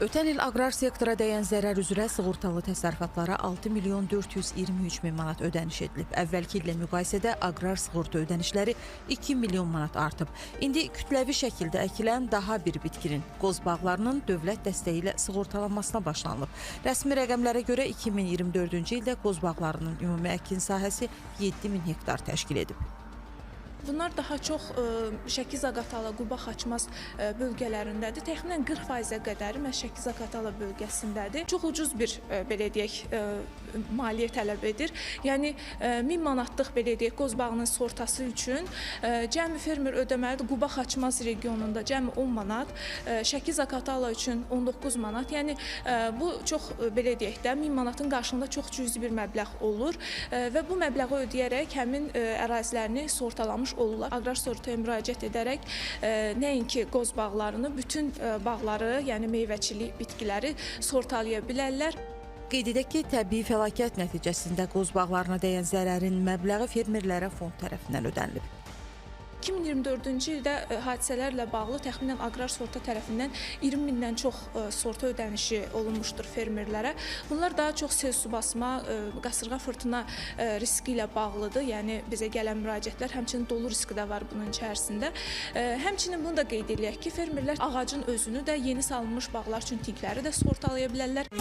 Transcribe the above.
Ötən il aqrar sektora dəyən zərər üzrə sığortalı təsərrüfatlara 6 milyon 423 min manat ödəniş edilib. Əvvəlki illə müqayisədə aqrar sığorta ödənişləri 2 milyon manat artıb. İndi kütləvi şəkildə əkilən daha bir bitkinin, qoz bağlarının dövlət dəstəyi ilə sığortalanmasına başlanılıb. Rəsmi rəqəmlərə görə 2024-cü ildə qoz bağlarının ümumi əkin sahəsi 7000 hektar təşkil edib. Bunlar daha çox Şəki-Zaqatala, Quba-Xaçmaz bölgələrindədir. Təxminən 40%-ə qədəri məhz Şəki-Zaqatala bölgəsindədir. Çox ucuz bir, belə deyək, maliyyə tələb edir. Yəni 1000 manatlıq, belə deyək, qoz bağının sığortası üçün cəmi fermer ödəməlidir Quba-Xaçmaz regionunda cəmi 10 manat, Şəki-Zaqatala üçün 19 manat. Yəni bu çox, belə deyək də, 1000 manatın qarşılığında çox cüzi bir məbləğ olur və bu məbləği ödəyərək həmin ərazilərini sığortalamış olurlar. Aqrar sığortaya müraciət edərək nəinki qoz bağlarını, bütün bağları, yəni meyvəçilik bitkiləri sığortalaya bilərlər. Qeyd edək ki, təbii fəlakət nəticəsində qoz bağlarına dəyən zərərin məbləği fermerlərə fond tərəfindən ödənilib. 2024-cü ildə hadisələrlə bağlı təxminən aqrar sığorta tərəfindən 20 mindən çox sığorta ödənişi olunmuşdur fermerlərə. Bunlar daha çox sel su basma, qasırğa fırtına riski ilə bağlıdır. Yəni bizə gələn müraciətlər, həmçinin dolu riski də var bunun içərisində. Həmçinin bunu da qeyd eləyək ki, fermerlər ağacın özünü də, yeni salınmış bağlar üçün tinkləri də sığortalaya bilərlər.